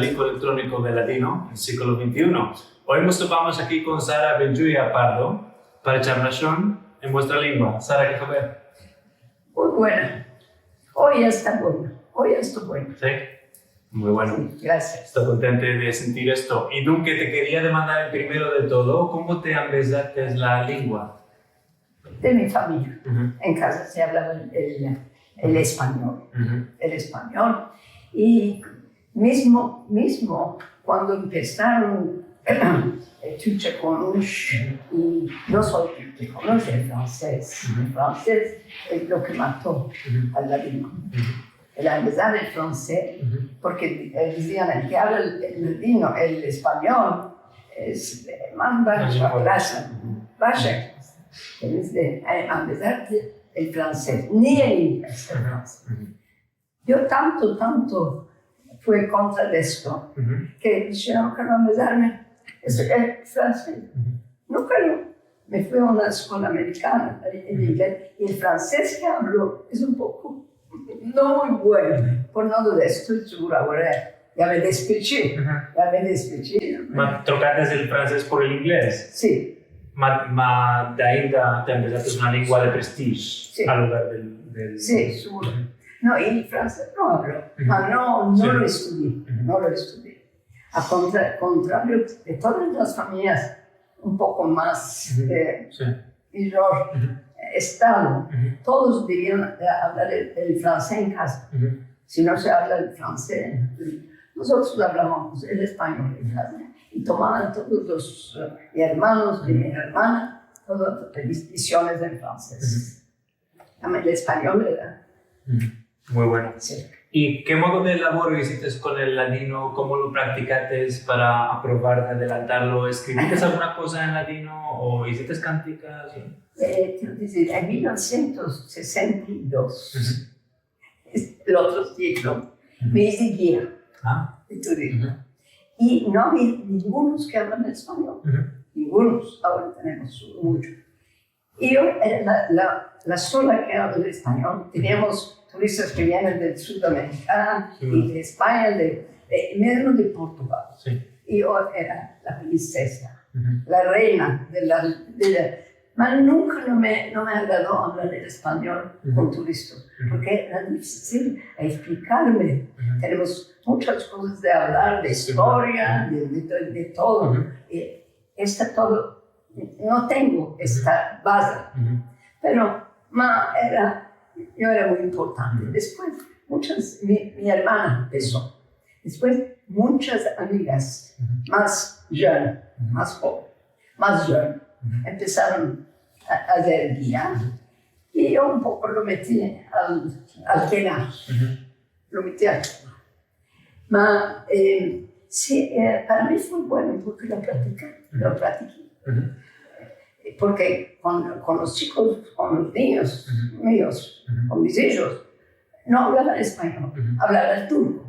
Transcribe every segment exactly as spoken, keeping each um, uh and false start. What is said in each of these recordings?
Lingo elektroniko del ladino, el siglo vente i uno. Oy mos topamos aki kon Sara Benjuya Pardo para echar lashon en muestra lengua. Sara, ke haber? Muy buena. Oy esta buena. Oy esta buena. Si? Muy bueno. Si, grasias. Esto kontento de sentir esto. I dunke te keria demandar el primero de todo, komo te ambezates la lengua? De mi famiya. En kaza se avlava el, el, el espanyol. El espanyol. I mizmo, mizmo kuando empesaron el Türkçe Konuş, i no solo Türkçe Konuş, el fransez. El fransez es lo ke mato al ladino. El ambezar el fransez, porke, e, dizian, el ke avla el, el ladino, el espanyol, es, e, mas basha klasa, basha klasa. Tienes de, e, ambezar el fransez, ni el inglez, el fransez. Yo tanto, tanto fui en kontra de esto, ke disheron ke no ambezarme el, el fransez. Nunka lo, me fui a una eskola amerikana, el inglez, i el fransez ke avlo es un poko no muy bueno. Por no dudar, esto es seguro agora, ya me despechi, ya me despechi. Ma trokates el fransez por el inglez? Si. Ma, ma de ainda te ambezates una lengua de prestijo al lugar del, del... Si, seguro. No, i el fransez no avlo, ma no, no lo estudii, no lo estudii. A kontra-, kontrario de todas las famiyas un poko mas, e, mijor estado, todos devian de avlar el, el fransez en kaza. Si no se avla el fransez, mozotros avlavamos el espanyol en kaza. I tomavan todos los, e, mi ermano i mi ermana, todas las lesiones en fransez. Ama el espanyol era... Muy bueno. Si. I ke modo de lavoro izites kon el ladino? Komo lo praktikates para aprovar de adelantarlo? Eskrivites alguna koza en ladino o izites kantikas? E, kero dizir, en mil novesientos sesenta i dos, es-, el otro siglo, me ize guia de turizmo. I no avia ningunos ke avlan el espanyol. Ningunos. Agora tenemos munchos. I yo era la, la, la sola ke avla el espanyol. Teniamos turistas ke vienen del sud amerikano i de Espanya, de, de, mizmo de Portugal. Si. I yo era la prinsesa, la reina de la, de la, ma nunka no me, no me agrado avlar el espanyol kon turistas, porke era difisil a eksplikarme. Tenemos munchas kozas de avlar, de istoria, de, de, de todo. E, esta todo, no tengo esta baza. Pero, ma, era, yo era muy importante. Despues, munchas, mi, mi ermana empeso. Despues, munchas amigas mas joven, mas joven, mas joven, empesaron a, a azer guia. I yo un poko lo meti al, al kenal. Lo meti al kenal. Ma, e, si, e, para mi fue bueno porke lo praktiki, lo praktiki. E, porke kon, kon los chikos, kon los ninyos mios, kon mis ijos, no avlavan espanyol, avlavan turko.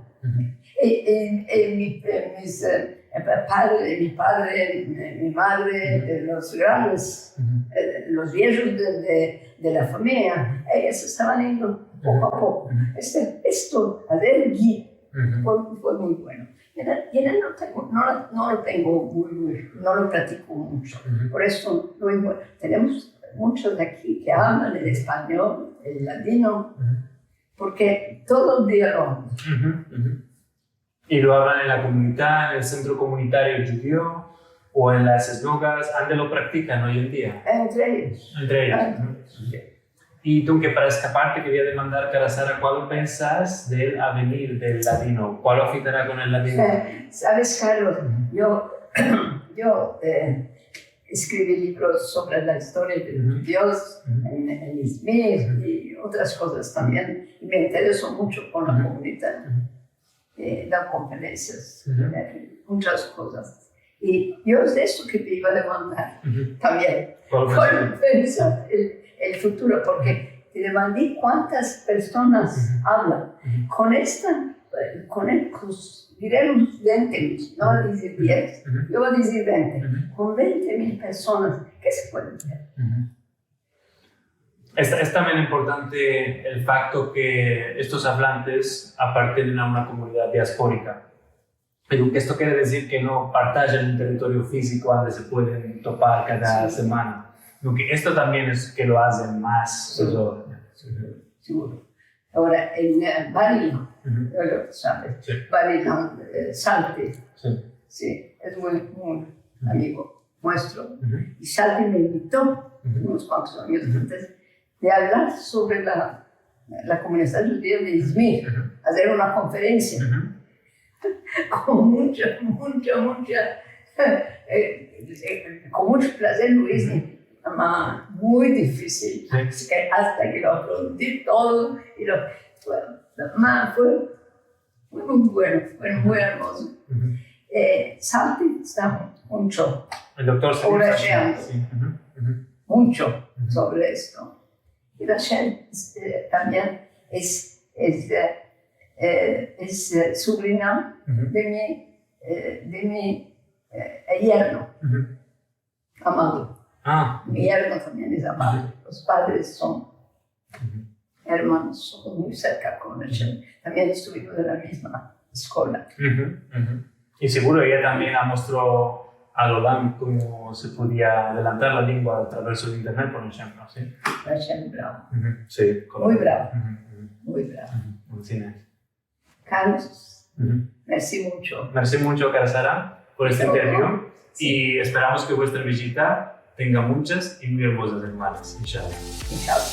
E, e, e, mi, e, mis, e, e, padre, mi padre, e, mi madre, e, los grandes, e, los viejos de, de, de la famiya, eyos estavan yendo poko a poko. Este, esto, azer guia, fue, fue muy bueno. I era, i era no tengo, no, no lo tengo muy, muy, no lo praktiko muncho. Por esto, no es bueno. Tenemos munchos de aki ke avlan el espanyol, el ladino, porke todo el dia lo avlan. I lo avlan en la komunidad, en el sentro komunitario djudio, o en las sinagogas, ande lo praktikan oy en dia? Entre eyos. Entre eyos. I dunke para eskapar te keria demandar, kara Sara, kualo pensas del avenir del ladino? Kualo afitara kon el ladino? Saves, Carlos, yo, yo, e, eskrivi livros sovre la istoria de los djudios en, en Izmir i otras kozas tambien. I me intereso muncho kon la komunidad. E, dao konferensias, e, munchas kozas. I yo es de esto ke te iva a demandar tambien. Kualo pensas el, el futuro? Porke te demandi kuantas personas avlan. Kon esta, e, kon el, kon, diremos vente mil, no vo a dizir diez, yo vo a dizir vente. Kon vente mil personas, ke se puede azer? Es, es tambien importante el fakto ke estos avlantes apartenen a una komunidad diasporika. Pero esto kere dizir ke no partajen un territorio fiziko ande se pueden topar kada semana. Lo ke esto tambien es ke lo aze mas, seguro. Seguro. Agora, en, eh, Barilo, ya lo saves, Barilo, eh, Salti. Si, es muy, muy amigo muestro. I Salti me invito unos kuantos anyos antes de avlar sovre la, la komunidad djudia de Izmir, azer una konferensia kon muncha, muncha, muncha, eh, eh, kon muncho plazer lo ize, ama muy difisil. Asi ke asta ke lo aprendi todo i lo, fue, ma, fue muy, muy bueno, fue muy ermozo. Eh, Salti esta muncho. El doktor Selim Salti. Muncho sovre esto. I Rachel, eh, tambien es, es, eh, eh, es, eh, sobrina de mi, eh, de mi, eh, yerno amado. Mi yerno tambien es amado. Los padres son ermanos, somos muy serka kon Rachel. Tambien estuvimos en la mizma eskola. I seguro eya tambien amostro a Roland komo se podia adelantar la lengua a traverso de internet, por enshemplo, si? Rachel brava. Si, muy brava. Muy brava. Asi es. Carlos, mersi muncho. Mersi muncho, kara Sara, por este interview. I esperamos ke vuestra vijita tenga munchas i muy ermozas ermanas, inshallah. Inshallah.